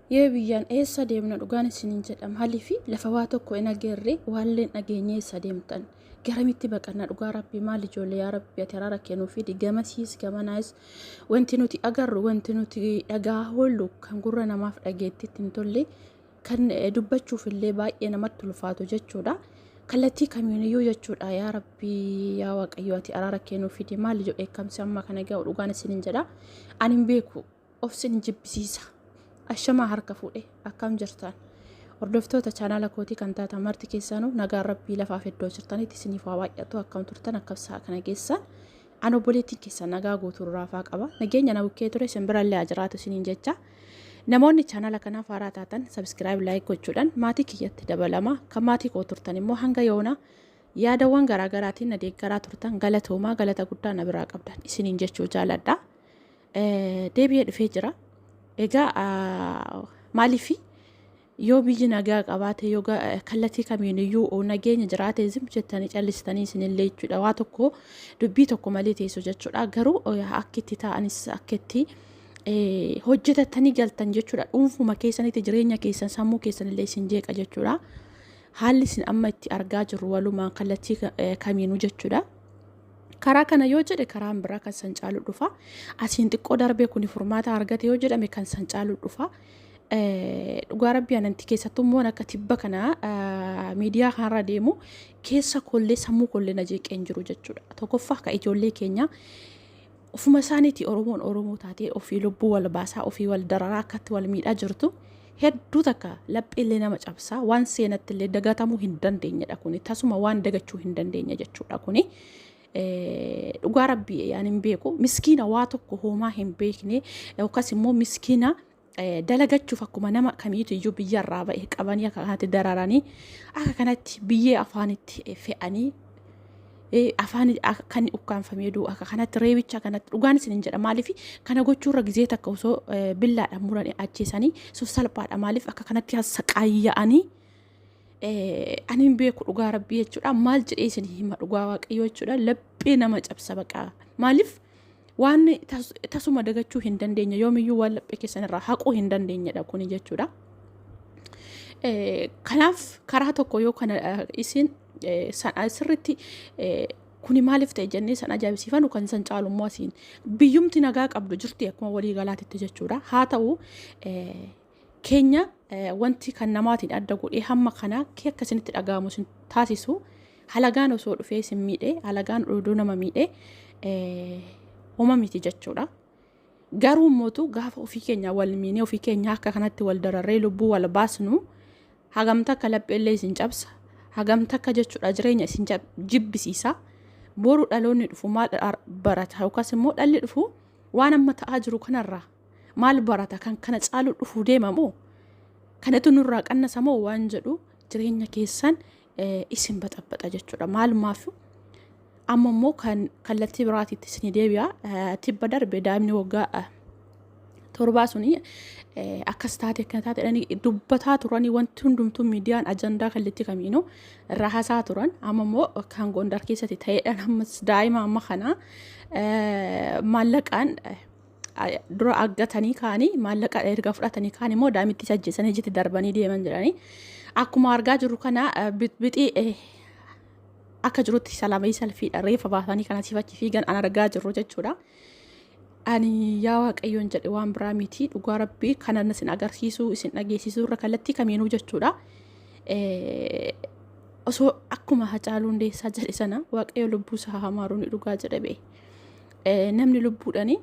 Yee biyyaan eessa deemna dhugaan isiniin jedha maaliif lafa waa tokko hin agarre waallee hin dhageenye eessa deemtan garamitti baqanna dhugaa rabbii maal ijoollee yaa rabbi ati araara kennuu fi gamasiis gamanaas wanti nuti agarru wanti nuti dhagaa hoollu kan gurra namaaf dhageettitti hin tolle kan dubbachuuf illee baay'ee namatti ulfaatu jechuudha. Kallattii kamiiniyyuu jechuudha yaa rabbii yaa waaqayyo ati araara kennuu fidi maal ijoo dheekkamsi amma kana ga'u dhugaan isiniin jedha. Ani hin beeku of sin jibbisiisa. Ashamaa harka fuudhe akkam jirtan hordoftoota chaanaala kootii kan taatan marti keessanuu nagaan rabbii lafaaf iddoo jirtanitti isiniif haa baay'atu akkam turtan akkam sa'a kana geessan an obboleettiin keessan nagaa guutuu raafaa qaba nageenya na bukkee ture isin birallee haa jiraatu isiniin jecha namoonni chaanaala kanaaf haaraa taatan subscribe like gochuudhaan maatii kiyyatti dabalama kan maatii koo turtan immoo hanga yoona yaadawwan garaagaraatiin na deeggaraa turtan galatoomaa galata guddaa na biraa qabdan isiniin jechuu jaaladha. Deebi'ee dhufee jira. Egaa maaliif yoo biyyi nagaa qabaate yoo kallattii kamiiniyyuu nageenya jiraate zim jettanii callistanii isinillee jechuudha waa tokko dubbii tokko malee teessu jechuudha garuu akka itti ta'anis akka itti hojjetatanii galtan jechuudha dhuunfuma keessanitti jireenya keessan sammuu keessanillee isin jeeqa jechuudha haalli isin amma itti argaa jirru walumaan kallattii kamiinuu jechuudha. Karaa kana yoo jedhe karaan biraa kan san caalu dhufa. Asiin xiqqoo darbee kuni furmaata argate yoo jedhame kan san caalu dhufa. Dhugaa rabbii ananti keessattuu immoo akka tibba kana miidiyaa kanarra deemu keessa kollee sammuu kollee na jeeqee hin jiru jechuudha. Tokkoffaa ka ijoollee keenya ofuma isaaniiti Oromoon Oromoo taatee ofii lubbuu wal baasaa ofii wal dararaa akkatti wal miidhaa jirtu hedduu takka lapheellee nama cabsaa waan seenatti illee dagatamuu hin dandeenyedha kuni tasuma waan dagachuu hin dandeenye jechuudha kuni. Dhugaa rabbii yaan hin beeku miskiina waa tokko hoomaa hin beekne yookaas immoo miskiina dalagachuuf akkuma nama kamiitu iyyuu biyyarraa ba'e qabanii akka kanatti dararanii akka kanatti biyyee afaanitti fe'anii afaan kan ukkaanfamee du'u akka kanatti reebicha kanatti dhugaan isin hin jedha maaliif kana gochuurra gizee takka osoo billaadhaan muranii ajjeesanii suuf salphaadha maaliif akka kanatti hassaqaayya'anii ani hin beeku dhugaa rabbii jechuudha maal jedhee isin hima dhugaa waaqayyoo jechuudha laphee nama cabsa baqaa maaliif waan tasuma dagachuu hin dandeenye yoomiyyuu waan laphee keessan irraa haquu hin dandeenyedha kuni jechuudha. Kanaaf karaa tokko yoo kana isin sirriitti kuni maaliif ta'e jennee san ajaa'ibsiifannu kan san caalu immoo asiin biyyumti nagaa qabdu jirti akkuma walii galaatitti jechuudha. Haa ta'u keenya wanti kan namaatiin adda godhee hamma kana kee akka isinitti dhaga'amu isin taasisu halagaan osoo dhufee isin miidhe halagaan oduu nama miidhe homa miti jechuudha. Garuu mootu gaafa ofii keenya wal miinee ofii keenya akka kanatti wal dararree lubbuu wal baasnu hagam takka lapheellee isin cabsa hagam takka jechuudha jireenya isin jibbisiisa boru dhaloonni dhufu maal barata yookaas immoo dhalli dhufu waan amma ta'aa jiru kanarraa maal barata kan kana caalu dhufuu deema moo kanatu nurraa qannasa moo waan jedhu jireenya keessan isin baxabbaxa jechuudha maalumaaf amma immoo kan kallattii biraatiitti isin deebi'a tibba darbe daa'imni waggaa torbaa suni akkas taate akkana taate jedhanii dubbataa turanii wanti hundumtuu miidiyaan ajandaa kallattii kamiinuu irraa hasaa turan amma immoo kan Gondar keessatti ta'eedhaan ammas daa'ima amma kana maallaqaan dura aggatanii kaanii maallaqa erga fudhatanii kaan immoo daa'imitti ajjeesanii ijatti darbanii deeman jedhanii akkuma argaa jirru kana bixii akka jirutti salamii salfiidha reefa baasanii kan asiif achi fiigan an argaa jirru jechuudha. Ani yaa waaqayyoon jedhe waan biraa miti dhugaa rabbii kana isin agarsiisuu isin dhageessisuu irra kallattii kamiinuu jechuudha. Osoo akkuma Hacaaluu Hundeessaa jedhe sana waaqayyo lubbuu isaa hamaaru ni dhugaa jedhe bee. Namni lubbuudhani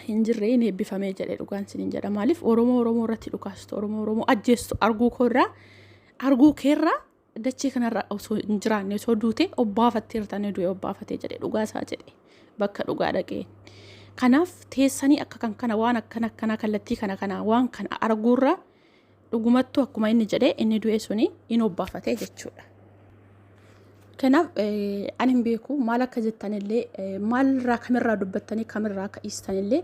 hin jirre hin eebbifamee jedhe dhugaan isiniin jedha maaliif Oromoo Oromoo irratti dhukaastu Oromoo Oromoo ajjeestu arguu koorraa arguu keerraa dachee kanarra osoo hin jiraanne osoo duute obbaafatteerta inni du'e obbaafatee jedhe dhugaa isaa jedhe bakka dhugaa dhaqee. Kanaaf teessanii akka kan kana waan akkana akkanaa kallattii kana kana waan kana arguurra dhugumattuu akkuma inni jedhe inni du'e suni in obbaafatee jechuudha. Kanaaf ani hin beeku maal akka jettanillee maalirraa kamirraa dubbattanii kamirraa akka dhiistanillee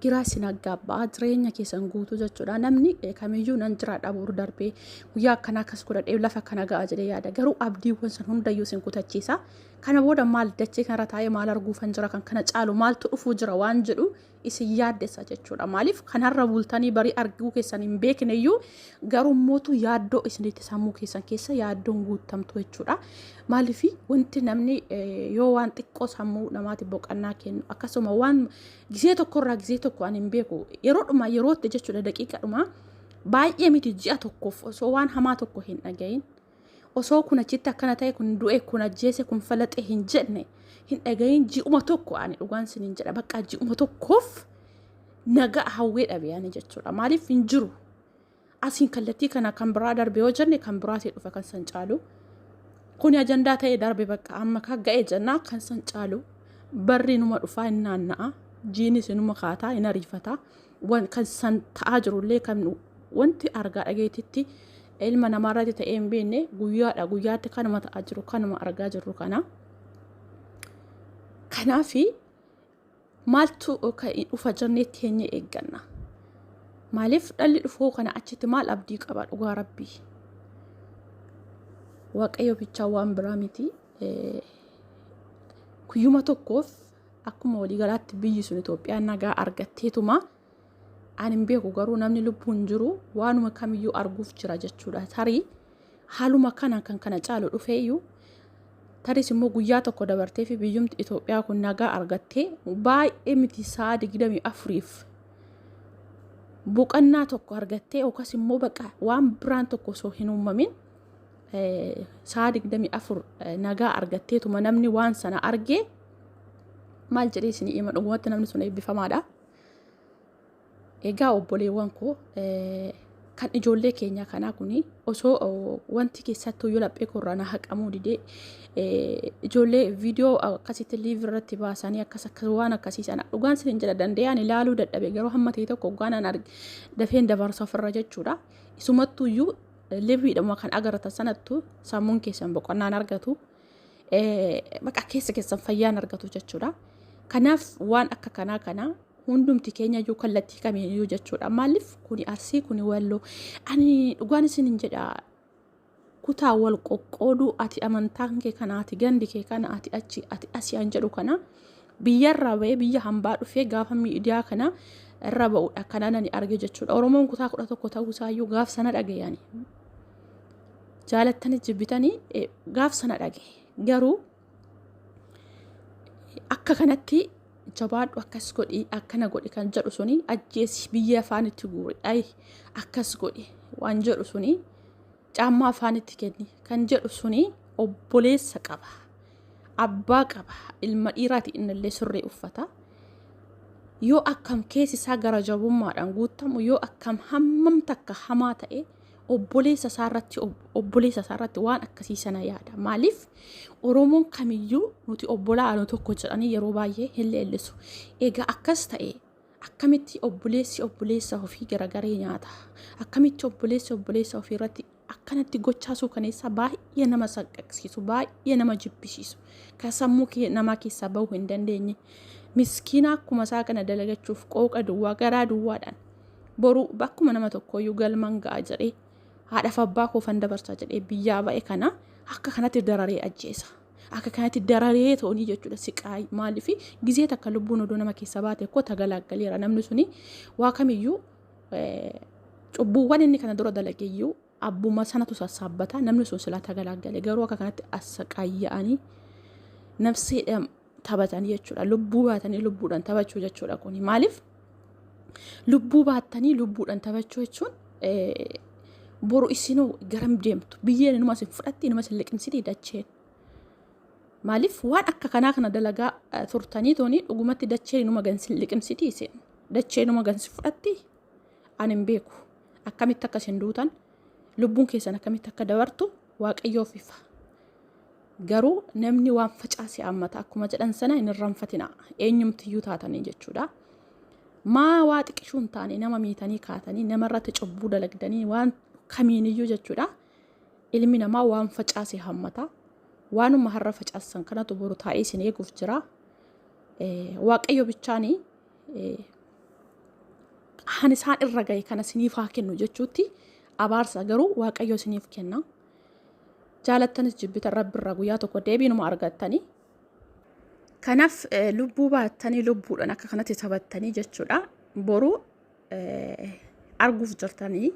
giraa isin aggaabbaa jireenya keessan guutuu jechuudha. Namni kamiyyuu nan jiraadha boru darbee guyyaa akkanaa akkas godhadhee lafa kana ga'a jedhee yaada. Garuu abdiiwwan san hundayyuu isin kutachiisa. Kana booda maal dachee kanarra taa'ee maal arguufan jira, kan kana caalu maaltu dhufuu jira waan jedhu isin yaaddessa jechuudha. Maaliif kanarra bultanii barii arguu keessan hin beekne iyyuu garuu mootu yaaddoo isinitti sammuu keessan keessa yaaddoon guuttamtu jechuudha. Maaliif wanti namni yoo waan xiqqoo sammuu namaati boqannaa kennu akkasuma waan gisee tokkorraa gisee tokko ani hin beeku yeroodhuma yerootti jechuudha, daqiiqadhuma baay'ee miti, ji'a tokkoof osoo waan hamaa tokko hin dhagayin, osoo kun achitti akkana ta'e, kun du'e, kun ajjeese, kun falaxe hin jedhne hin dhagayin, ji'uma tokko ani dhugaan sinin jedha, bakka ji'uma tokkoof nagaa hawwee dhabe ani jechuudha. Maaliif hin jiru asiin kallattii kana kan biraa darbe yoo jenne kan biraatii dhufa kan san caalu. Kuni ajandaa ta'e darbe, bakka amma ka ga'e jennaa, kan san caalu barri numa dhufaa, hin naanna'a, jiinis inuma kaataa hin ariifataa, kan san ta'aa jirullee kan wanti argaa dhageetitti ilma namaarratti ta'ee hin beekne guyyaadha guyyaatti kanuma ta'aa jiru, kanuma argaa jirru kana. Kanaafi maaltu dhufa jennee teenyee eegganna. Maaliif dhalli dhufuu kana achitti maal abdii qaba dhugaa rabbii? Waaqayyo bichaa waan biraa miti. Guyyuma tokkoof akkuma waliigalaatti biyyi sun Itoophiyaan nagaa argatteetuma ani hin beeku, garuu namni lubbuun jiru waanuma kamiyyuu arguuf jira jechuudha. Tarii haaluma kana kan kana caalu dhufeeyyuu, taris immoo guyyaa tokko dabartee fi biyyumti Itoophiyaa kun nagaa argattee baay'ee miti sa'a 24f boqonnaa tokko argattee, yookaas immoo baqa waan biraan tokko osoo hin uumamin sa'a 24 nagaa argatteetuma namni waan sana argee maal jedhee isinii hima, dhugumatti namni sun eebbifamaadha. Egaa obboleewwan koo, kan ijoollee keenya kanaa kuni osoo wanti keessattuu yoo laphee koorraa na haqamuu didee ijoollee viidiyoo akkasitti live irratti baasanii akkas akkas waan akkasii sana dhugaan isin jedha danda'ee ani ilaaluu dadhabe, garuu hamma ta'e tokko hoggaan an arge dafeen dabarsa ofirra jechuudha. Isumattuyyuu liveidhuma kan agartan sanattu sammuun keessan boqonnaan argatu. Bakka keessa keessan fayyaan argatu jechuudha. Kanaaf waan akka kanaa kana hundumti keenya iyyuu kallattii kamiiniyyuu jechuudha. Maaliif kuni Arsii, kuni Walloo, ani dhugaan isin hin jedha, kutaa wal qoqqooduu, ati amantaan kee kana, ati gandi kee kana, ati achi, ati asii an jedhu kana biyyarraa ba'ee biyya hambaa dhufee gaafa miidiyaa kana irra ba'udha kana nani arge jechuudha. Oromoon kutaa 11 ta'uu isaayyuu gaaf sana dhagayani. Jaalattanii jibbitanii gaaf sana dhagaye. Garuu akka kanatti jabaadhu, akkas godhi, akkana godhi kan jedhu suni, ajjeesi, biyya afaanitti guuri, ayi akkas godhi waan jedhu suni, caammaa afaanitti kenni kan jedhu suni obboleessa qaba. Abbaa qaba. Ilma dhiiraati innillee surree uffata. Yoo akkam keessi isaa gara jabummaadhaan guutamu, yoo akkam hammam takka hamaa ta'e, obboleessa isaarratti waan akkasii sana yaada. Maaliif Oromoon kamiyyuu nuti obbolaa anu tokko jedhanii yeroo baay'ee hin leellisu. Egaa akkas ta'e akkamitti obboleessi obboleessa ofii garagaree nyaata? Akkamitti obboleessi obboleessa ofii irratti akkanatti gochaa suukaneessaa baay'ee nama saqqaqsiisu, baay'ee nama jibbisiisu, kan sammuu namaa keessaa bahuu hin dandeenye, miskiina akkuma isaa kana dalagachuuf qooqa duwwaa garaa duwwaadhaan boru bakkuma nama tokkooyyuu galman ga'a jedhee, haadhaaf abbaa koofan dabarsaa jedhee biyyaa ba'e kana akka kanatti dararee ajjeesa. Akka kanatti dararee toonii jechuudha siqaay. Maaliif gizee takka lubbuun odoo nama keessa baate koo tagalaaggaleera, namni suni waa kamiyyuu cubbuuwwan inni kana dura dalageeyyuu abbuma sanatu sassaabbata, namni sun silaa tagalaaggale. Garuu akka kanatti assaqaayya'anii nafseedhaan taphatanii jechuudha, lubbuu baatanii lubbuudhaan taphachuu jechuudha. Kuni maaliif lubbuu baattanii lubbuudhaan taphachuu jechuun boru isinuu garam deemtu? Biyyeen inuma isin fudhatti, inuma isin liqimsiti dacheen. Maaliif waan akka kanaa kana dalagaa turtanii tooni dhugumatti dacheen inuma gansi liqimsiti, isin dacheen inuma gansi fudhatti. Ani hin beeku akkamitti akka isin duutan, lubbuun keessan akkamitti akka dabartu waaqayyoof ifa. Garuu namni waan facaase hammata akkuma jedhan sana hin irraanfatina, eenyumtiyyuu taatanii jechuudha. Maa waa xiqishuu hin taane nama miitanii kaatanii namarratti cubbuu dalagdanii waan kamiiniyyuu jechuudha. Ilmi namaa waan facaase hammata. Waanuma har'a facaassan kanatu boru taa'ee isin eeguuf jira. Waaqayyo bichaanii kan isaan irra gahe kana isiniif haa kennu jechuutti abaarsa, garuu waaqayyo isiniif kenna. Jaalattanis jibbitan rabbirraa guyyaa tokko deebiinuma argattanii. Kanaaf lubbuu baattanii lubbuudhaan akka kanatti taphattanii jechuudha. Boru arguuf jirtanii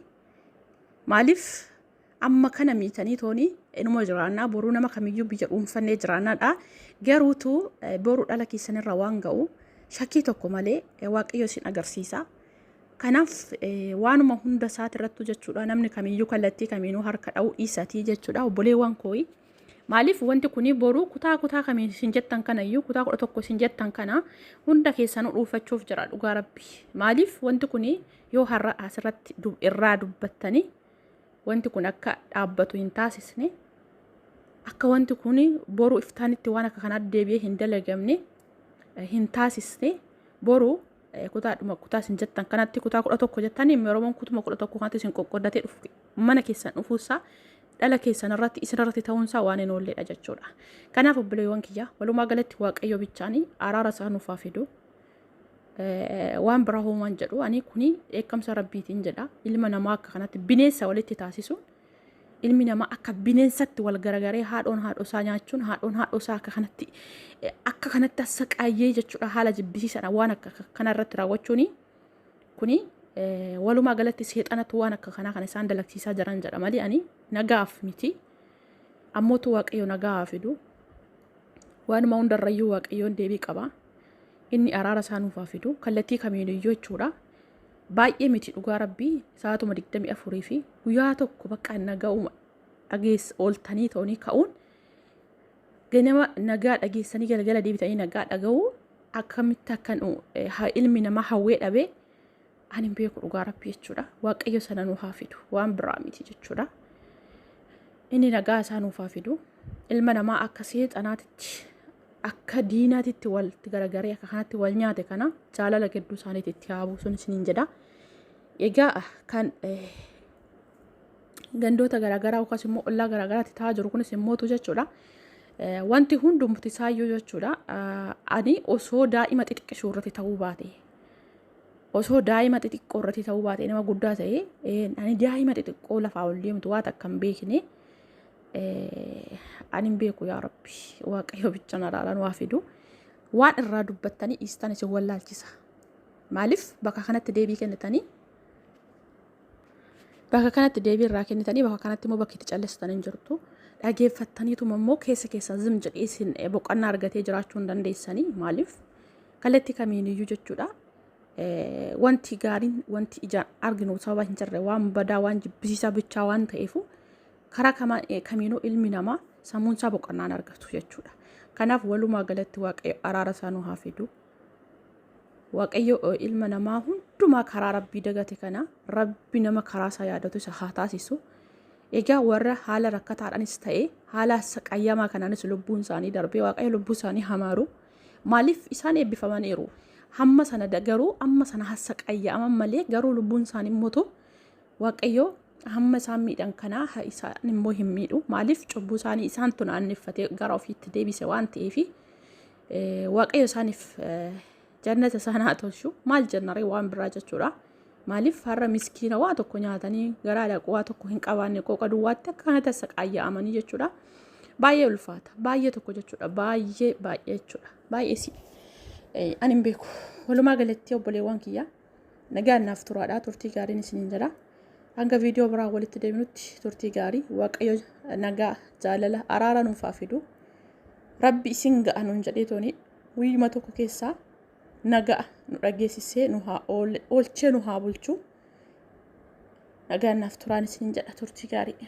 maaliif amma kana miitanii tooni inuma jiraannaa boruu nama kamiyyuu biyya dhuunfannee jiraannaadha. Garuutu boru dhala keessanirra waan ga'u shakkii tokko malee Waaqayyo isin agarsiisa. Kanaaf waanuma hunda isaatirrattu jechuudha namni kamiyyuu kallattii kamiinuu harka dha'uu dhiisatii jechuudha obboleewwan kooyi. Maaliif wanti kuni boru kutaa kutaa kamiin isin jettan kanayyuu kutaa 11 isin jettan kana hunda keessanuu dhuunfachuuf jira dhugaa rabbi. Maaliif wanti kuni yoo har'a asirratti irraa dubbattanii wanti kun akka dhaabbatu hin taasisne akka wanti kun boru iftaanitti waan akka kanaa deebi'ee hin dalagamne hin taasisne boru kutaadhuma kutaa isin jettan kanatti kutaa 11 jettanii Oromoon kutuma 11 kanatti isin qoqqooddatee dhufu mana keessan dhufuusaa dhala keessan irratti isin irratti ta'uunsaa waan hin oolledha jechuudha. Kanaaf obboleewwan kiyya walumaa galatti Waaqayyo bichaanii araara isaa nuuf haa fidu. Waan biraa hoomaan jedhu ani kuni dheekkamsa rabbiitiin jedha ilma namaa akka kanatti bineensa walitti taasisuun ilmi namaa akka bineensatti wal garagaree haadhoon haadhoo isaa nyaachuun haadhoon haadhoo isaa akka kanatti assaqaayyee jechuudha haala jibbisiisadha waan akka kana irratti raawwachuuni kuni walumaa galatti seexanatu waan akka kanaa kana isaan dalagsiisaa jiran jedha malee ani nagaaf miti ammootu waaqayyo nagaa haa fidu waanuma hundarrayyuu waaqayyoon deebii qaba inni araara isaa nuuf haa fidu kallattii kamiiniyyuu jechuudha. Baay'ee miti dhugaa rabbii sa'aatuma 24 fi guyyaa tokko bakka naga'uma dhageessa ooltanii ta'anii ka'uun ganama nagaa dhageessanii galgala deebitanii nagaa dhaga'uu akkamitti akka ilmi namaa hawwee dhabee ani hin beeku dhugaa rabbii jechuudha. Waaqayyo sana nu haa fidu waan biraa miti jechuudha. Inni nagaa isaa nuuf haa fidu. Ilma namaa akka seexanaatitti akka diinaatitti walitti garagaree akka kanatti wal nyaate kana jaalala gidduu isaaniitti itti haa buusuun isiniin jedha. Egaa kan gandoota garaagaraa yookaas immoo ollaa garaagaraatti ta'aa jiru kunis immootu jechuudha. Wanti hundumti isaayyuu jechuudha. Ani osoo daa'ima xixiqqishuu irratti ta'uu baate osoo daa'ima xixiqqoo irratti ta'uu baate nama guddaa ta'e ani daa'ima xixiqqoo lafaa ol deemtu waan takka hin beekne ani hin beeku yaa rabbi waaqayyo bichaan araaraan waa fidu waan irraa dubbattanii dhiistan isin wallaalchisa. Maaliif bakka kanatti deebii kennitanii bakka kanatti deebii irraa kennitanii bakka kanatti immoo bakki itti callistan hin jirtu. Dhageeffattaniituma immoo keessa keessan zim jedhee isin boqonnaa argatee jiraachuu hin dandeessanii maaliif kallattii kamiiniyyuu jechuudha. Wanti gaariin wanti ijaan arginu sababa hin jirre waan badaa waan jibbisiisaa bichaa waan ta'eefu karaa kamiinuu ilmi namaa sammuun isaa boqonnaan argatu jechuudha. Kanaaf walumaa galatti Waaqayyo araara isaa nu haa fidu. Waaqayyo ilma namaa hundumaa karaa rabbii dagate kana rabbi nama karaa isaa yaadatu isa haa taasisu. Egaa warra haala rakkataadhaanis ta'e haala qayyaamaa kanaanis lubbuun isaanii darbee Waaqayyo lubbuu isaanii hamaaru. Maaliif isaan eebbifamaniiru? Hamma sana garuu amma sana hassa qayyaaman malee garuu lubbuun isaanii immoo Waaqayyo hamma isaan miidhan kanaa isaan immoo hin miidhu. Maaliif cubbuu isaanii isaantu naanneffatee gara ofiitti deebise waan ta'eef Waaqayyo isaaniif jannata isaan haa tolchu. Maal jennaree waan biraa jechuudha. Maaliif har'a miskiina waa tokko nyaatanii garaa dhaqu waa tokko hin qabaanne qooqa duwwaatti akka kanatti assaqaayya'amanii jechuudha. Baay'ee ulfaata. Baay'ee tokko jechuudha. Baay'ee baay'ee jechuudha. Baay'ee si. Ani hin beeku. Walumaa galatti obboleewwan kiyya nagaan naaf turaadha. Turtii gaariin isiniin jedha. Hanga viidiyoo biraa walitti deebinutti turtii gaarii. Waaqayyo nagaa jaalala araara nuuf haa fidu. Rabbi isin ga'a nuun jedhee tooni guyyuma tokko keessaa nagaa nu dhageessisee nu haa oolchee nu haa bulchu. Nagaan naaf turaan isiniin jedha turtii gaarii.